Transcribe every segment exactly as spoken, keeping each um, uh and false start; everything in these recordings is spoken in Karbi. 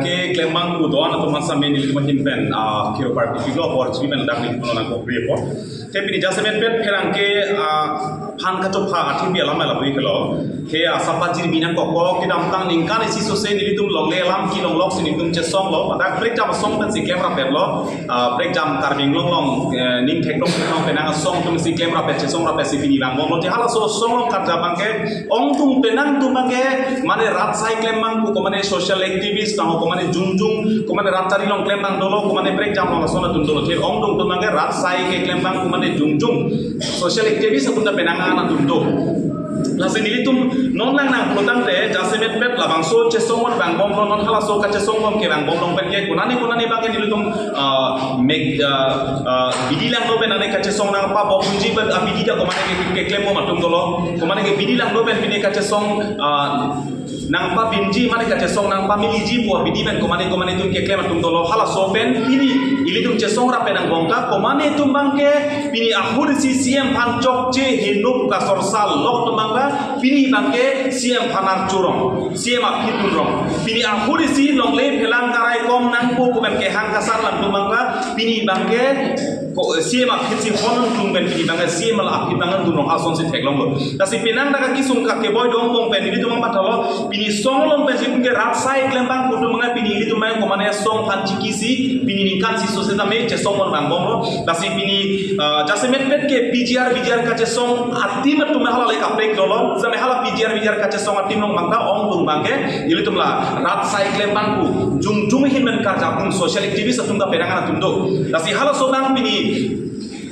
Ke klembang pu do-an atum aphan sitame nelitum ahin pen, ah, kiro party pilo apor chiri pen dak nelitum nangkok ri apor. Te pini jasemet pet pherangke, ah, aphan kachopha athipi alam ala pui kelo. Ke asa pajir binang koko kedamtang ningkan isi sose nelitum longle alam kelong lok si nelitum chesong lo. Dak prekjam asong pensi klem rapet lo. Ah, prekjam Karbi Anglong along, eh, ning theklong theklong penang asong atum si klem rapet chesong rapet si pini vangbom lo. Te halaso asong along karjap abangke ongdung penang atum abangke, mane rat asai klembang pu, ko mane social activist, tang ko mane jongjung, ko mane rat chari along klembang dolo, ko mane prekjam along ason atum dolo. Te ongdung atum abangke rat asai keklembang ko mane jongjung social activist atum ta penang an atum do. Lasi nelitum non lang nangpulotangte jasemet pet labangso chesong along vangbom lo, non halaso kachesong along ke vangbom along pen ke konane konane abangke nelitum, ah, mek, ah, ah, bidi langno pen ane kachesong nangpabok unji pen, ah, bidi ta ko mane ke, ke, keklembom atum dolo. Ko mane ke bidi langno pen pini kachesong, ah, nangpabinji mane kachesong nangpamiliji pu abidi pen ko mane ko mane atum keklem atum dolo. Halaso pen pini ilitum chesong rap pen angbong ta ko mane atum abangke pini ahut isi C M aphan chokche heno pu kasorsal lok atum abang ta pini abangke C M aphan archurong, C M aphi dunrong. Pini ahut isi longle phelang karai kom nangpo pu pen kehang kasar lang atum abang ta pini abangke ko, C M aphi si hon klung pen pini abangke C M la aphi abang dunrong asonsi theklong lo. Lasi penang dak kesung kake boi dong bong pen nelitum abang pathalo, pini asong along pen si ke rat asai klembang pu atum abang pini ilitum abang ko mane asong aphan chiki si pini ningkan isi sose tame chesong along vangbom lo. Lasi pini, ah, jasemet pet ke P G R, P G R kachesong atim atum hala le kaprek dolo. Sitame hala P G R, P G R kachesong atim along abang ta ongdung abangke ilitum la rat asai klembang pu jongjung ahin pen karjap atum social activist atum ta penang an atum do. Lasi halaso abang pini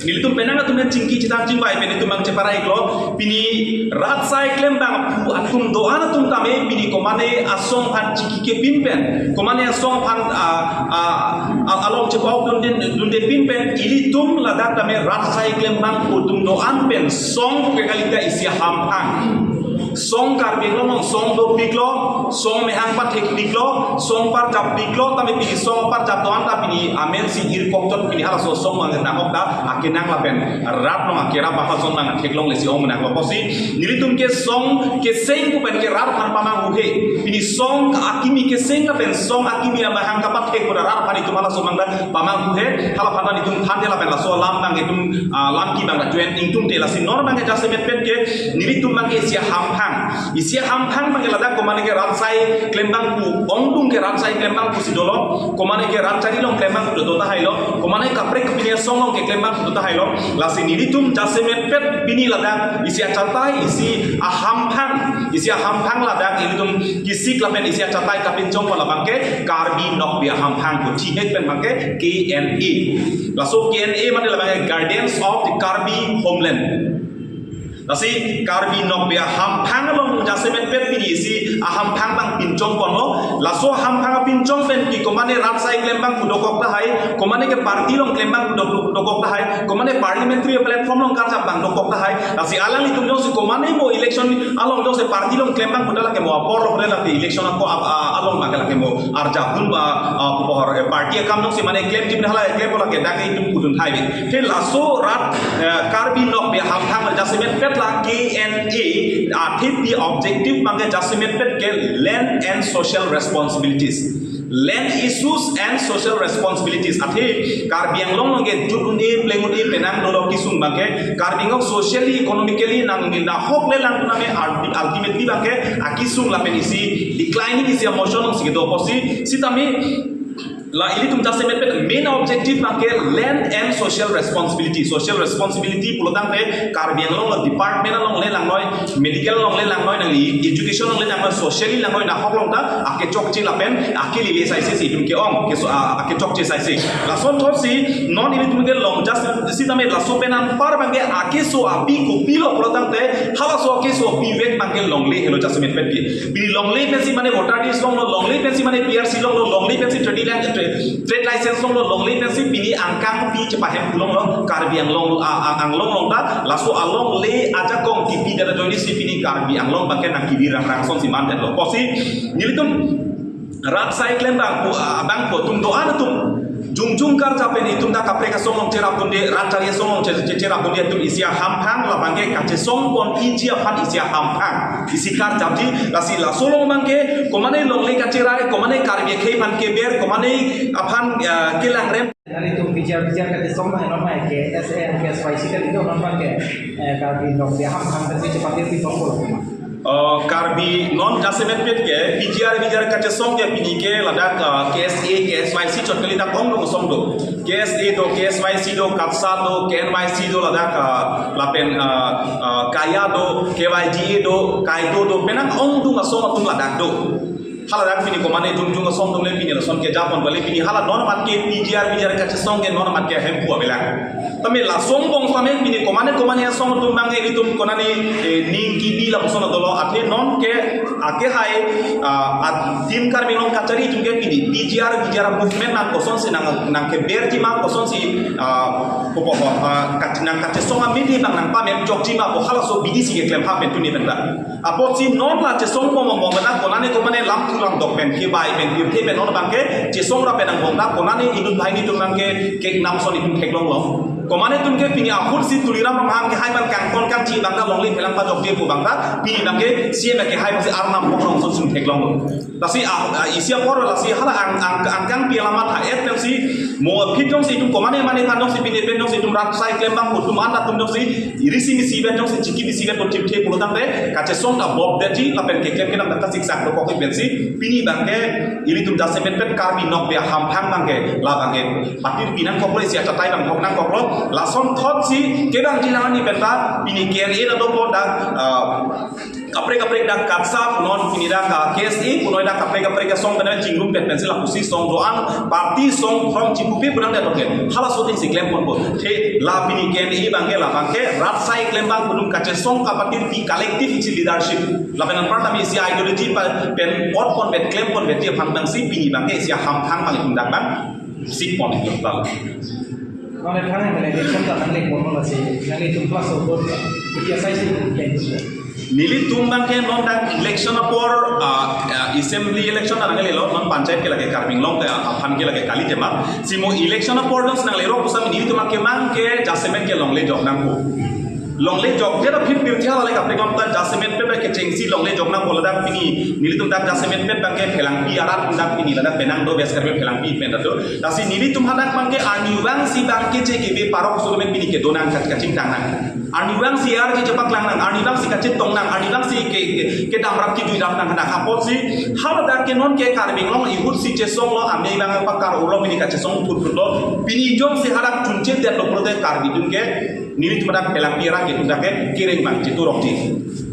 nelitum penang atum pen chingki chethan chingvai pen nelitum abang cheparai iklo, pini rat asai klembang pu atum do-an atum tame pini ko mane asong aphan chiki kepin pen, ko mane asong aphan, ah, ah, ah, along chepok dunde, dunde pin pen ilitum ladak tame rat asai klembang pu atum do-an pen song ke kali ta isi ahamphang. Song Karbi Anglong along song dopiklo, song mehang pathekpiklo, song parjappiklo, tame pini song parjap do-an ta pini amen si irkok tot pini halaso song abang nangkok ta akenang lapen rat along akerap ason abang theklongle si ong nangkok pusi nelitum ke song keseng pu pen ke rat aphan pamanghu he. Pini song akimi keseng lapen song akimi amahang kapathek pu ta rat aphan itum halaso abang ta pamanghu he. Hala aphan ta itum thanthe lapen laso alam abang itum, ah, lam ki abang ta join ingtungte. Lasi non abangke jasemet pet ke nelitum abangke isi ahamphang. Isi ahamphang abangke ladak ko mane ke rat asai klembang pu, ongdung ke rat asai klembang pusi dolo, ko mane ke rat chari along klembang pu do tahai lo, ko mane kaprek pini asong along keklembang pu do tahai lo. Lasi nelitum jasemet pet pini ladak isi achatai, isi ahamphang, isi ahamphang ladak ilitum kisik lapen isi achatai kapinchong pu labangke Karbi Nokbe Ahamphang pu thihek pen abangke K N A. Laso K N A mane labangke Guardians of the Karbi Homeland. Lasi Karbi Nokbe Ahamphang along jasemet pet pini isi ahamphang abang pinchong ponlo. Laso ahamphang apinchong pen ke ko mane rat asai klembang pu dokok tahai, ko mane ke party along klembang pu dok-, dokok tahai, ko mane parliamentary platform along karjap abang dokok tahai. Lasi alanglitum jongsi ko mane mo election along jongsi party along klembang pu ta lake mo apor lo, lake election ako ap-, a-, along abangke lake mo arjap dun ba, ah, pohor, eh, party akam jongsi mane klem tim hala klem lake dak itum pudun thai. Te laso rat, eh, Karbi Nokbe Ahamphang jasemet pet la K N A athe pi objective abangke jasemet pet ke land and social responsibilities. Land issues and social responsibilities. Athe Karbi Anglong along ke jut un-e pleng un-e penang dolo kesung abangke Karbi Anglong socially, economically nang nahok le lang tame ulti-, ultimately abangke akesung lapen isi declining isi motion alongsi kedo pusi sitame la ilitum jasemet pet main objective abangke land and social responsibility. Social responsibility pulotangte Karbi Anglong along department along le langnoi, medical along le langnoi, nangli education along le langnoi, socially langnoi, nahok along ta akechokche lapen akelele saise si itum ke-ong, ke so, a, akechokche saise. Lason thotsi non ilitum ke long just sitame laso pen anpar abangke akeso api kopilo pulotangte halaso akeso api vek abangke longle helo jasemet pet ke. Pini longle pensi mane voter list longlo, longle pensi mane P R C longlo, longle pensi trading lang, tra-, trade license longlo, longle pensi pini angkang pi chepahem longlo, Karbi Anglong, a, a, Anglong along ta, laso alongle ajakong kipi dada joini si pini Karbi Anglong abangke nangkibi rangrang asonsi mandetlo. Pusi, nelitum rat asai klembang pu, a, abang pu atum do-an atum. Jongjong karjap pen itum dak kaprek asong along cherapdunde, rat chari asong along che-, che-, cherapdunde atum isi ahamphang, labang ke kachesong ponji aphan isi ahamphang. Isi karjapji, lasi laso along abang ke, komane longle kacherai, komane Karbi akhei aphan keber, komane aphan, ah, kelangrem. Nelitum P G R, P G R kachesong ma, non ma ke, S A and K S Y C kali do, non ma ke, eh, Karbi nokbe ahamphang tadi cepat dia pintu pul. Oh, Karbi non jasemet pet ke, P G R, P G R kachesong ke pini ke ladak, ah, K S A, K S Y C chot kali, dak ongdung asong do. K S A do, K S Y C do, KATSA do, K N Y C do, ladak, ah, lapen, ah, ah, KAYA do, K Y G A do, KAIDO do, penang ongdung asong atum ladak do. Hala dak pini komane jongjong asong atum le pini lason kejapon bali pini hala non amat ke P G R, P G R kachesong ke non amat ke hemphu avelang. Tame lason bong tame pini komane komane asong atum abang ke ilitum konane, eh, ning kibi lapuson dolo, athe non ke ake hai, ah, adim Karbi Anglong kachari atum ke pini P G R, P G R movement nang kosonsi nang, nang keberji ma, kosonsi, ah, kopo, ah, kach-, nang kachesong amidi nang nang pamen chokji ma, pu halaso abidi si keklem ha pen tuni penta. Apotsi non la chesong pon pon pen konane komane lamthu lamdok pen kebai pen pirthe pen non abang ke chesong ra pen angbong ta konane inut banghini atum abang ke keknam ason itum theklonglo. Komane atum ke pini ahut si Tuliram Ronghang ke hai abang kangton kangchi abang ta longle phelang pajokje pu abang ta pini abang ke C M ke hai abang si Arnam Pokhrong ason si theklonglo. Lasi ah, ah, isi apor lasi hala ang, ang, angkang pi alamat ha-et pensi mo aphi jongsi itum komane mane kan jongsi pini pen jongsi itum rat sai klem abang pu atum an atum jongsi iri si misi pen jongsi chiki misi pen pu chipthe pulo tangte kachesong ta bobdetji lapen keklem kedam ta siksak dokok pensi pini abang ke ilitum jasemet pen Karbi nokbe ahamphang abang ke labang ke patir pinangkoklo, isi achatai abang hok nangkoklo, lason thotsi kedamji nang ani penta pini K N A ta dopo dak, ah, kaprek kaprek dak KATSA punon pini dak, ah, K S A punon dak kaprek kaprek asong pen chingrum pen pensi lapusi song do-an party song from chipupe pudang dak toke. Halaso atum si klem ponpo. The la pini K N A abang ke labang ke rat sai klem abang pu atum kachesong kapatir pi collective isi leadership. Lapen anpar tame isi ideology pa pen ot ponvet klem ponvetji aphan abang si pini abang ke isi ahamphang abang itum dak abang sik pon itum tal. Nonke thang election ta nangle pon lasi nanglitum plus vote ipia sai si klem. Nelitum abang ke non dak election apor, ah, ah, assembly election ta nanglelo, non panchayat ke lake Karbi Anglong ke, ah, aphan ke lake kali tema. Si mo election apor dong nanglelo pusitame nelitum abang ke mang ke jasemet ke longle jok nangpo. Longle jokje ta phir pirthe hala le kaprek lam ta jasemet pet kechengsi longle jok nangpo, ladak pini nelitum dak jasemet pet abang ke phelangpi arat dak pini ladak penang do bes Karbi phelangpi pen do. Lasi nelitum hadak abang ke arnivang si abang ke che kebe parok so pini kedo nang kach-, kachingthang nang. Arnivang si arje chepaklang nang, arnivang si kachetong nang, arnivang si ke, ke, kedam rap kejui rap nang hadak apotsi haladak ke non ke Karbi Anglong ihut si chesonglo, ame abang pakar ulo pini kachesong phutphutlo, pini jongsi hadak chunche detlo pulote Karbi atum ke nelitum dak phelangpi arat ke itum dak ke kereng abang chetu rokji.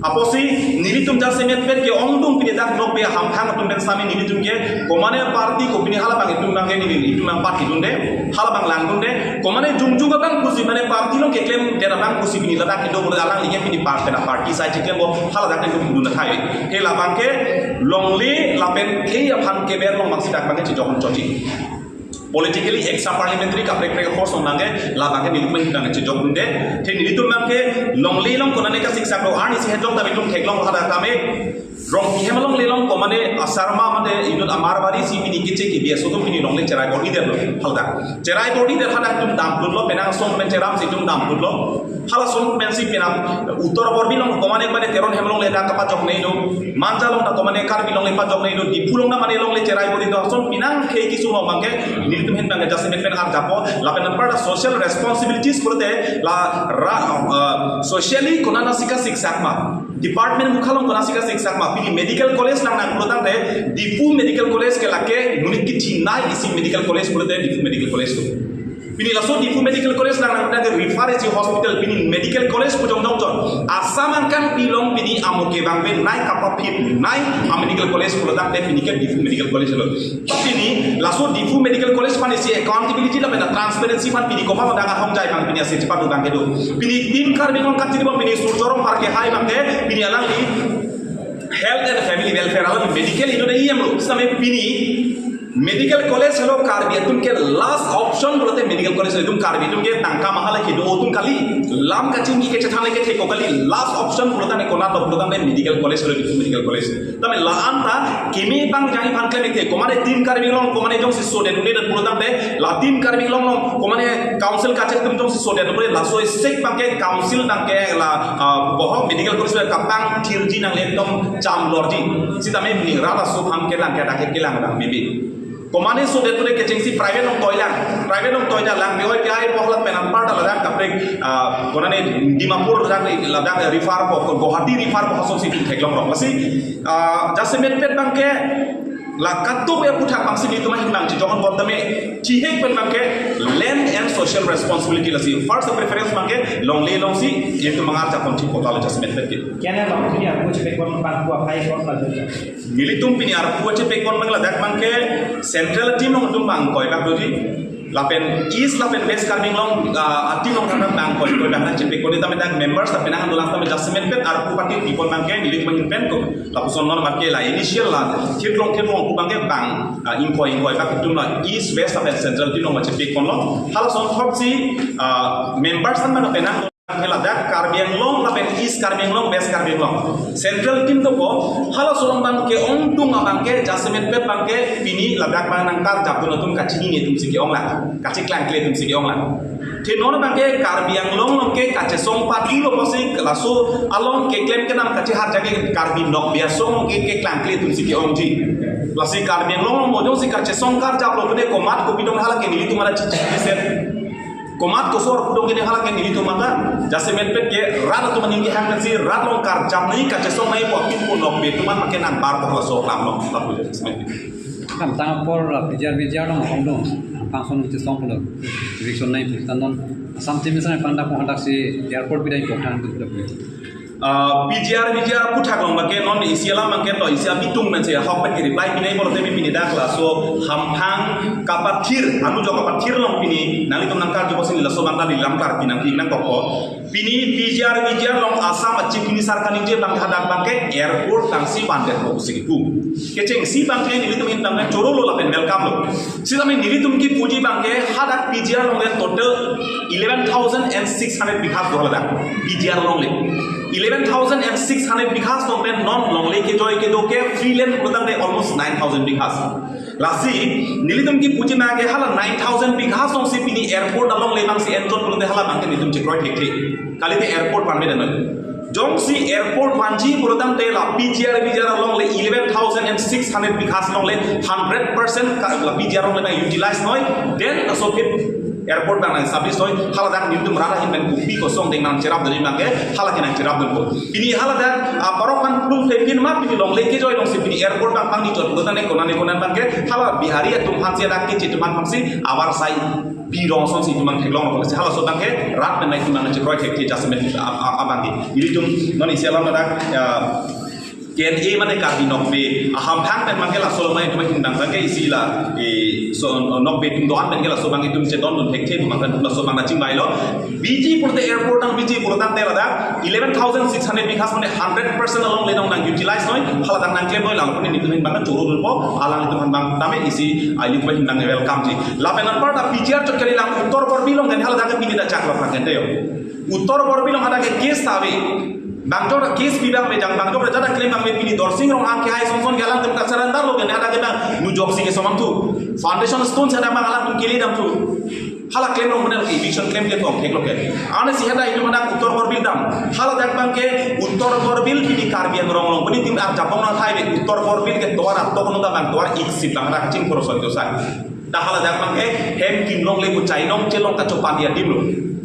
Apotsi nelitum jasemet pet ke ongdung pini dak nokbe ahamphang atum pen sami nelitum ke komane party ko pini hala abang itum abang ke neli itum abang party dunde, hala abang langdunde, komane jongjong abang pusi mane party along keklem dera abang pusi pini ladak kedo bulu alangli ke pini party na party sai chiklempo, hala dak ke dun dun thai. He labang ke longle lapen khei aphan keber along abang si dak abang ke chejok chotji. Politically extra parliamentary kaprek prek force ong nangke, labang ke nelitum abang chejok dunde. The nelitum abang ke longle along konane kasiksak lo, arni si hejok ta nelitum theklong hada tame. Rongpi hem along le along komane asarma mate inut amarbari si pini keche kebi aso atum pini longle cherai bor-idetlo. Halda cherai bor-idet hadak itum damdunlo, penang asong pen cheram si itum damdunlo. Hala asong pensi penang Uttar Borbil along komane mane Teron hem along le dak kapajok nei do. Manja along ta komane Karbi along le pajok nei do. Diphu along ta mane along le cherai bor-i do. Ason penang khei kesung along abang ke nelitum ahin abang ke jasemet pen arjappo. Lapen anpar ta social responsibilities pulote la ra, uh, socially konane si kasiksak ma. Department mukha along konane si kasiksak ma. Pini medical college nang nang pulo tangte Diphu Medical College ke lake monit kechinai isi medical college pulote Diphu Medical College do. Pini laso Diphu Medical College nang nang ke refer isi hospital, pini medical college pu jong dong chon. Assam angkang pi along pini amo kevang ave nai kapaphi nai a medical college pulo tangte pini ke Diphu Medical College lo. Pini laso Diphu Medical College aphan isi accountability lapen transparency aphan pini komat ma dak ahongjai abang pini ase chepadu abang kedo. Pini Team Karbi Anglong kachiri abang pini Surjya Rongphar ke hai abang ke pini alangli Health and Family Welfare along medical inut E M lo. Same pini Medical college helo Karbi atum ke last option pulote medical college helo, itum Karbi atum ke tangka mahal ke do atum kali, lam kachingki kechethang le kethek ko kali, last option pulote ne konat do pulote ne medical college helo, itum medical college. Tame la-an ta kimi pang jai phan klem ite, komane Team Karbi Anglong, komane jongsi sodet un'e pulote ne la Team Karbi Anglong along, komane council kachet atum jongsi sodet un'e, laso isik abang ke council abang ke la, ah, bohong medical college kapangthirji nangle, ekdom chamlorji. Sitame pini rat aso aphan kelang ke dak kelang abang bibi. Komane sodet un'e kechengsi private along toilang, private along toilang, bioi biai bohlat pen anpar ta ladak kaprek, ah, konane Dimapur ladak, ladak refer ko, Guwahati refer ko asonsi itum theklong rong. Lasi, ah, jasemet pet abang ke la katuk ya puthak abangsi itum ahin abang chichokon bom tame chihek pen abang ke land and social responsibility, lasi first preference abang ke longle alongsi itum mangar chapon chi kota lo jasemet pet ke. Kene long sini aku cipek kon pan ku apai kon pan. Nelitum pini arpu chepekon abang ladak abang ke central team along itum abang koi bak doji. Lapen East lapen West Karbi Anglong, ah, team along abang koi koi bak na chepekon tame dak members lapen ang dolang tame jasemet pet arpu party pipon abang ke nelitum ahin pen ko. Lapuson non abang ke la initial la thirlong thirlong pu abang ke abang, ah, ingkoi ingkoi bak itum la East West lapen central team along chepekon lo. Halason thotsi, ah, members an abang penang ke ladak Karbi Anglong lapen East Karbi Anglong, West Karbi Anglong. Central team dopo, halaso along abang ke ongdung abang ke jasemet pet abang ke pini ladak abang nangkarjap dun atum kachinine atumsi ke-ong lang, kacheklangkle atumsi ke-ong lang. Te non abang ke Karbi Anglong along ke kachesong party lo pusi laso along keklem kenam kachehar jake Karbi Nokbe Asong ke keklangkle atumsi ke-ongji. Lasi Karbi Anglong along mo jongsi kachesong karjap lo pune komat kopi dong hala ke nelitum ada chichi set. Komat kosor pudong kene hala ke nelitum mata, jasemet pet ke rat atum aning kehang kan si rat along karjap nai kachesong nai pu apin pu Nokbe atum an make nangbar ko laso klam lo, lapu jasemet. Kam tang apor, ah, P G R V G R along ongdung, pangson kachesong pulo, eviction nai pu tanon, Assam team sang pangdak ko hadak si airport bidai ko thang tu pulo. Ah, P G R V G R puthak along abang ke non isi alam abang ke to isi abitung men se ahok pen ke reply pinai pulote pini dak laso hamphang kapathir, anu jok kapathir along pini nanglitum nangkarju pusi laso abang ta nilam kar pinang pinang kokpo. Pini P G R V G R along Assam a Chief Minister kaningje abang hadak abang ke airport abangsi vandet ko pusi kipu. Kechengsi abang ke nelitum ahin abang ke choro lo lapen welcome lo. Sitame nelitum kipuji abang ke hadak P G R along le total eleven thousand and six hundred bighas do ladak P G R along le. Eleven thousand and six hundred bighas along pen non longle kejoi kedo ke free land pulote almost nine thousand bighas. Lasi nelitum kipuji abang ke hala nine thousand bighas alongsi pini airport along le abangsi enchot pulote hala abang ke nelitum chekroi thekthe. Kalite airport permit anoi. Jongsi airport vanji pulo tangte la P G R V G R along le eleven thousand and six hundred bighas along le hundred percent ka la P G R along le nang utilize noi, then laso aphi airport abang nang establish noi, haladak nelitum rat ahin pen kopi kosong deng nangcherap dun abang ke, hala ke nangcherap dunpo. Pini haladak, ah, parok aphan proof le pin ma pini longle kejoi alongsi pini airport abang pangni chot pulo tangte konane konane abang ke, hala Bihari atum aphansi dak keche atum aphansi avarsai pi rong asonsi itum abang theklong rong si halaso abang ke rat pen nai itum abang chekroi thekthe jasemet a, a, abang ke. Nelitum non isi alam ladak, ya, K N A mane Karbi Nokbe ahamphang pen abang ke laso lamai itum abang hindang abang ke isi la, eh, so, Nokbe atum do-an pen ke laso abang itum chedon dun thekthe abang pen laso abang nangchingvai lo. Biji pulote airport nang biji pulo tangte ladak eleven thousand six hundred bighas mane hundred percent along le nang nang utilize noi, haladak nangklem noi, lalu pun nelitum abang choro dunpo, alanglitum abang tame isi, ah, itum abang nang welcome ji. Lapen anpar ta P G R chot kali lang Uttar Borbil along, then haladak pini ta chak lo kan yo. Uttar Borbil along hadak ke case ta ave. Bang jok case pi abang ave jang, bang jok jada claim abang ave pini Dorsing Ronghang ke hai song song ke alangtum ta surrender lo, then hadak ke abang nu jok si ke somam thu. Foundation stone hadak abang alangtum kili dam thu. Hala claim rong benar eviction claim ke tong thek lo ke. Ane si hadak itum hadak Uttar Borbil dam. Haladak abang ke Uttar Borbil pini Karbi Anglong along pini tim arjapong nang thai be Uttar Borbil ke tovar atok no ta abang tovar ik sip abang hadak ching poro soi to sai. Ta haladak abang ke hem kim longle ku chai nong chelong kachopan adim lo.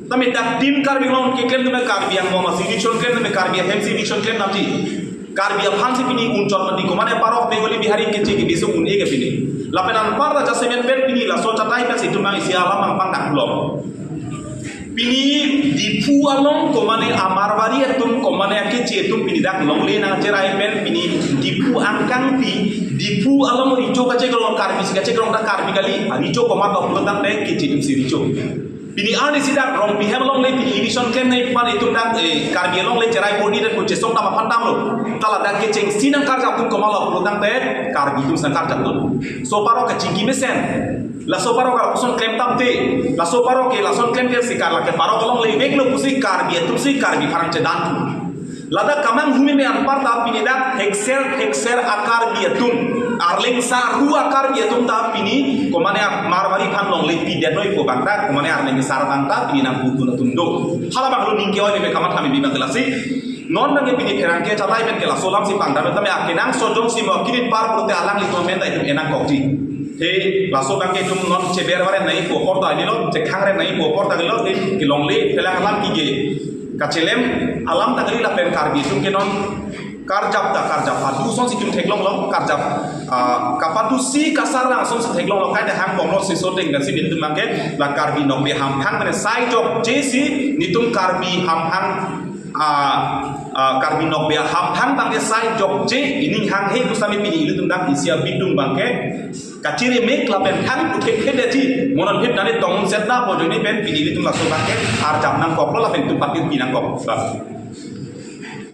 Tame dak Team Karbi Anglong keklem tame Karbi Anglong masi eviction claim tame Karbi ahemsi eviction claim damji. Karbi aphansi pini unchot mati komane parok Bengali Bihari keche kebisung un-e ke pini. Lapen anpar ta jasemet pen pini laso chatai pen si itum abang isi alam abang pangdak lo. Pini Diphu along komane Marwari atum komane akeche atum pini dak longle nangcherai pen pini Diphu angkang pi Diphu along recho kachekrong Karbi si kachekrong ta Karbi kali, recho komat lo pulo tangte keche atumsi recho. Pini arnisi dak Rongpi hem alongle pini election klemnei aphan itum dak, eh, Karbi alongle cherai podi dan kuchesong tam aphan damlo. Ta ladak kechengsi nangkarjap atum komatlo pulo tangte Karbi atum si nangkarjap atum. So parok kachingki mesen. Laso parok arloson klem tangte. Laso parok ke lason klem ke si kar lake parok alongle veklo pusi Karbi atum si Karbi pharang chedan. Ladak kamang humi me anparta pini dak thekser thekser a-Karbi atum, arleng sa ru a-Karbi atum ta pini komane Marwari aphan longle pidetnoi pu abang ta komane arleng sa abang ta pini nangpudun atum do. Hala abang lo ning ke-oi me kamatha me bi abang ke lasi. Non abang ke pini pherangke chatai pen ke laso alam si pangdam tame akenangsot jongsi mo kidin par pulote alanglitum amen ta itum enangkokji. He laso abang ke itum non cheber varen nangji pu apor ta nilo, chekhang ren nangji pu apor ta nilo, he kelongle phelang alam kike kachelem alam ta kali lapen Karbi atum ke non karjap ta karjap padu asonsi itum theklonglo, karjap, ah, kapadu si kasarang asonsi theklonglo, kaita hang bomlo si so ateng pensi nelitum abang ke la Karbi Nokbe Hamphang pen sai jokje si nelitum Karbi Hamphang, ah, ah, Karbi Nokbe Hamphang abang ke sai jokje, ining hanghe pusitame pini ilitum dak isi abidung abang ke kachiri mek lapen thang puthek khede ji monon hip nani tong set na bojoni pen pini ilitum laso abang ke arjap nangkoklo lapen itum patir pi nangkok. Bas.